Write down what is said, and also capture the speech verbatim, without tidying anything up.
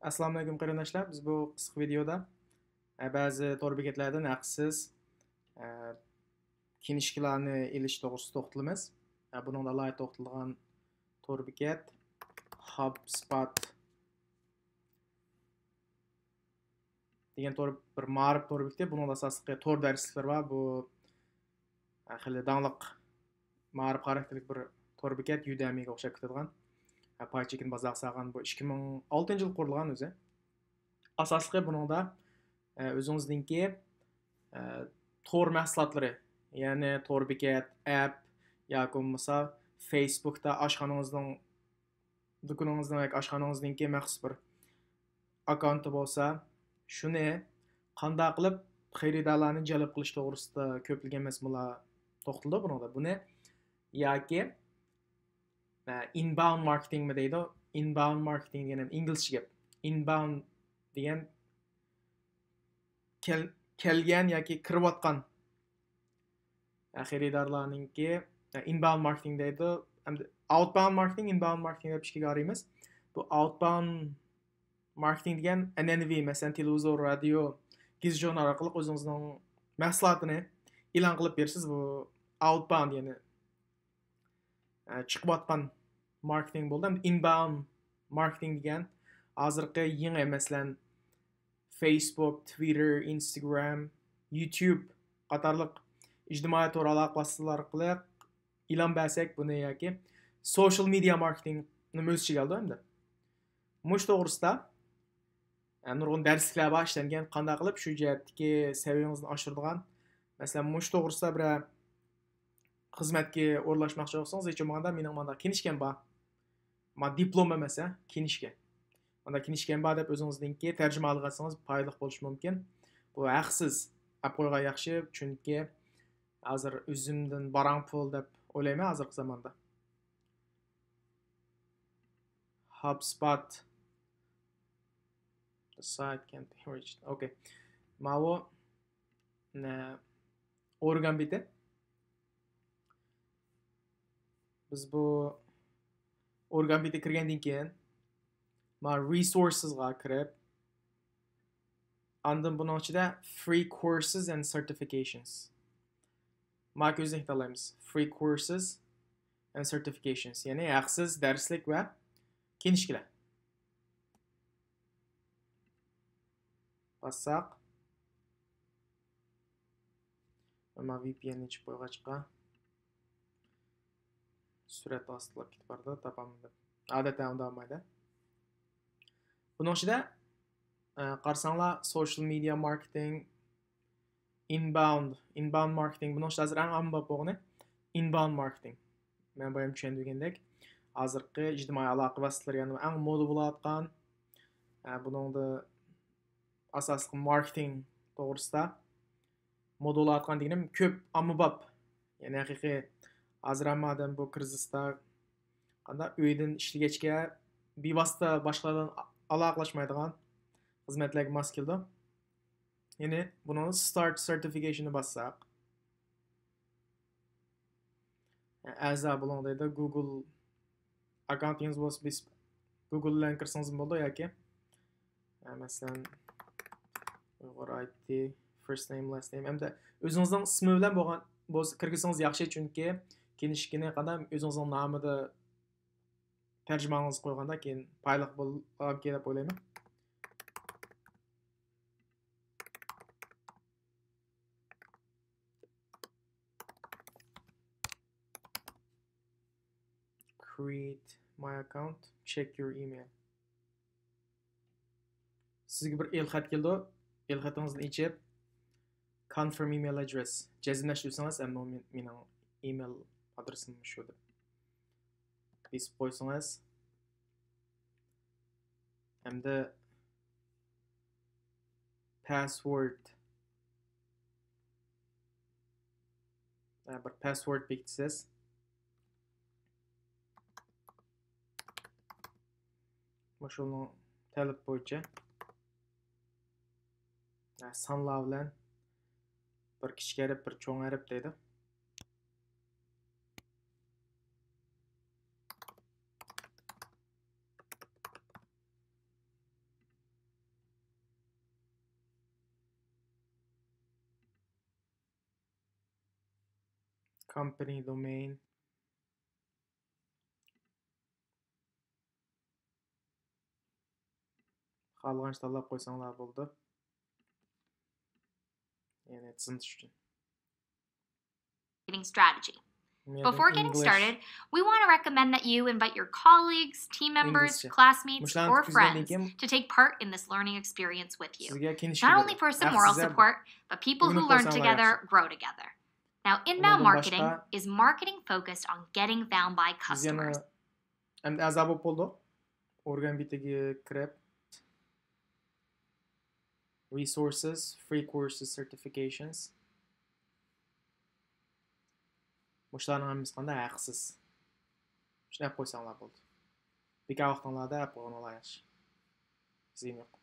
ئەسسالامۇئەلەيكۇم قېرىنداشلار، بىز بۇ قىسقا ۋىدېيودا، ئە، بەزى تور بېكەتلەردىن ھەقسىز، ئە، كىنىشكىلارنى ئېلىش توغرىسىدا توختىلىمىز. ئە، بۇنىڭدا ئالاھىدە توختىلىدىغان تور بېكەت HubSpot دېگەن تور، بىر مائارىپ تور بېكىتى. بۇنىڭدا ئاساسلىقى تور دەرسلىكلىرى بار. بۇ، ئە، خېلى داڭلىق مائارىپ خاراكتېرلىك بىر تور بېكەت، يۇدەمىگە ئوخشاپ كېتىدىغان. ئە، پاي چېكىنى بازارغا سالغان. بۇ ئىككى مىڭ ئالتىنچى يىل قۇرۇلغان ئۆزى. ئاساسلىقى بۇنىڭدا، ئە، ئۆزىڭىزنىڭكى، ئە، تور مەھسۇلاتلىرى، يەنى تور بېكەت، ئەپ ياكى بولمىسا فېيسبۇكتا ئاشخانىڭىزنىڭ، دۇكىنىڭىزنىڭ ياكى ئاشخانىڭىزنىڭكى مەخسۇس بىر ئاككاونتى بولسا، شۇنى قانداق قىلىپ خېرىدارلارنى جەلپ قىلىش توغرىسىدا كۆپلىگەن مەزمۇنلار توختىلىدۇ بۇنىڭدا. بۇنى ياكى، ئە، ئىنباوند ماركېتىنگمۇ دەيدۇ. ئىنباوند ماركېتىنگ دېگەن ئىنگلىزچە گەپ. ئىنباوند دېگەن كەل-، كەلگەن ياكى كىرىۋاتقان، ئە، خېرىدارلارنىڭكى، ئە، ئىنباوند ماركېتىنگ دەيدۇ. ئەمدى ئاوتباوند ماركېتىنگ، ئىنباوند ماركېتىنگ دەپ ئىككىگە ئايرىيمىز. بۇ ئاوتباوند ماركېتىنگ دېگەن ئەنئەنىۋى، مەسىلەن، تېلېۋىزور، رادىيو، گېزىت-ژۇرنال ئارقىلىق ئۆزىڭىزنىڭ مەھسۇلاتىنى ئېلان قىلىپ بېرىسىز. بۇ ئاوتباوند، يەنى، ئە، چىقىۋاتقان ماركېتىنگ بولدى. ئەمدى ئىنباوند ماركېتىنگ دېگەن ھازىرقى يېڭى، مەسىلەن، فېيسبۇك، تۋىتتېر، ئىنستاگرام، يۇتۇب قاتارلىق ئىجتىمائىي تور ئالاقە ۋاسىتىلىرى ئارقىلىق ئېلان بەرسەك بۇنى، ياكى سوشىيال مېدىيا ماركېتىنگنى ئۆز ئىچىگە ئالىدۇ ئەمدى. مۇشۇ توغرىسىدا، ئە، نۇرغۇن دەرسلىكلەر بار ئىشلەنگەن، قانداق قىلىپ شۇ جەھەتتىكى سەۋىيىڭىزنى ئاشۇرىدىغان. مەسىلەن، مۇشۇ توغرىسىدا بىرەر خىزمەتكە ئورۇنلاشماقچى بولسىڭىز، ھېچ بولمىغاندا مېنىڭ مانا كىنىشكام بار. ما دىپلوم ئەمەس، ھە، كىنىشكا. مانا كىنىشكام بار دەپ ئۆزىڭىزنىڭكى تەرجىمىھالىغا ئەتسىڭىز پايدىلىق بولۇشى مۇمكىن. بۇ ھەقسىز ئەپ قويغان ياخشى، چۈنكى ھازىر ئۆزۈمدىن بارامپۇل دەپ ئويلايمەن ھازىرقى زاماندا. HubSpot. The site can be reached. ئوكەي. ماۋۇ، نە، ئورگان بېتى. بىز بۇ ئورگان بېتىگە كىرگەندىن كېيىن، مانا رېسورسىسقا كىرىپ، ئاندىن بۇنىڭ ئىچىدە free courses and certifications. مانا كۆزدىن كېتەلەيمىز. Free courses and certifications. يەنى ھەقسىز دەرسلىك ۋە كىنىشكىلەر. باسساق. ئەمما ۋى پى ئېن ئېچىپ قويغاچقا سۈرئەت ئاستىلاپ كېتىپ بارىدۇ، تاپالمىدىم. ئادەتتە ئۇنداق بولمايدۇ. بۇنىڭ ئىچىدە، ئە، قارىساڭلار، سوشىيال مېدىيا ماركېتىنگ، ئىنباوند، ئىنباوند ماركېتىنگ، بۇنىڭ ئىچىدە ھازىر ئەڭ ئاممىباب بولغىنى ئىنباوند ماركېتىنگ. مەن بايام چۈشەندۈرگەندەك، ھازىرقى ئىجتىمائىي ئالاقە ۋاسىتىلىرى يەنە ئەڭ مودا بولۇۋاتقان، ئە، بۇنىڭدا ئاساسلىق ماركېتىنگ توغرىسىدا مودا بولۇۋاتقان دېگىنىم كۆپ ئاممىباب. يەنى ھەقىقىي ھازىر ھەممە ئادەم بۇ كىرىزىستا قانداق ئۆيدىن ئىشلىگەچكە بىۋاسىتە باشقىلار بىلەن ئالاقىلاشمايدىغان خىزمەتلەرگە ماس كېلىدۇ. يەنى بۇنىڭدا ستارت سېرتىفىكەيشىننى باسساق، ئەزا بولۇڭ دەيدۇ. گۇگل ئاككاونتىڭىز بولسا بېسىپ گۇگل بىلەن كىرسىڭىزمۇ بولىدۇ ياكى، ئە، مەسىلەن، ئۇيغۇر ئاي تى، first name, last name. ئەمدى ئۆزىڭىزنىڭ ئىسمى بىلەن بولغان بولسا كىرگۈزسىڭىز ياخشى، چۈنكى كىنىشكىنى قانداق ئۆزىڭىزنىڭ نامىدا تەرجىمىڭىزنى قويغاندا كېيىن پايدىلىق بولاركەن دەپ ئويلايمەن. Create my account, check your email. سىزگە بىر ئېلخەت كېلىدۇ. ئېلخېتىڭىزنى ئېچىپ، confirm email address جەزملەشتۈرسىڭىز، ئەمما مېنىڭ ئېمېيل ئادرېسىم شۇ دەپ بېسىپ قويسىڭىز. ھەمدە پاسۋورد، بىر پاسۋورد بېكىتىسىز. مۇشۇنىڭ تەلىپى بويىچە سانلار بىلەن بىر كىچىك ھەرپ، بىر چوڭ ھەرپ دەيدۇ. company domain. خالىغانچە تاللاپ قويساڭلار بولىدۇ. يەنى تىزىملىتىش ئۈچۈن. Marketing strategy. Before getting started, we want to recommend that you invite your colleagues, team members, classmates, or friends to take part in this learning experience with you. Not only for some moral support, but people who learn together grow together. Now, inbound marketing is marketing focused on getting found by customers. ئەمدى ئەزا بولۇپ بولدۇق. ئورگان بېتىگە كىرىپ، resources, free courses, certifications. مۇشۇلارنىڭ ھەممىسى قانداق ھەقسىز. شۇنى ئەپ قويساڭلار بولدى. بىكار ۋاقتىڭلاردا ئەپ قويغىنىڭلار ياخشى. زىيىنى يوق.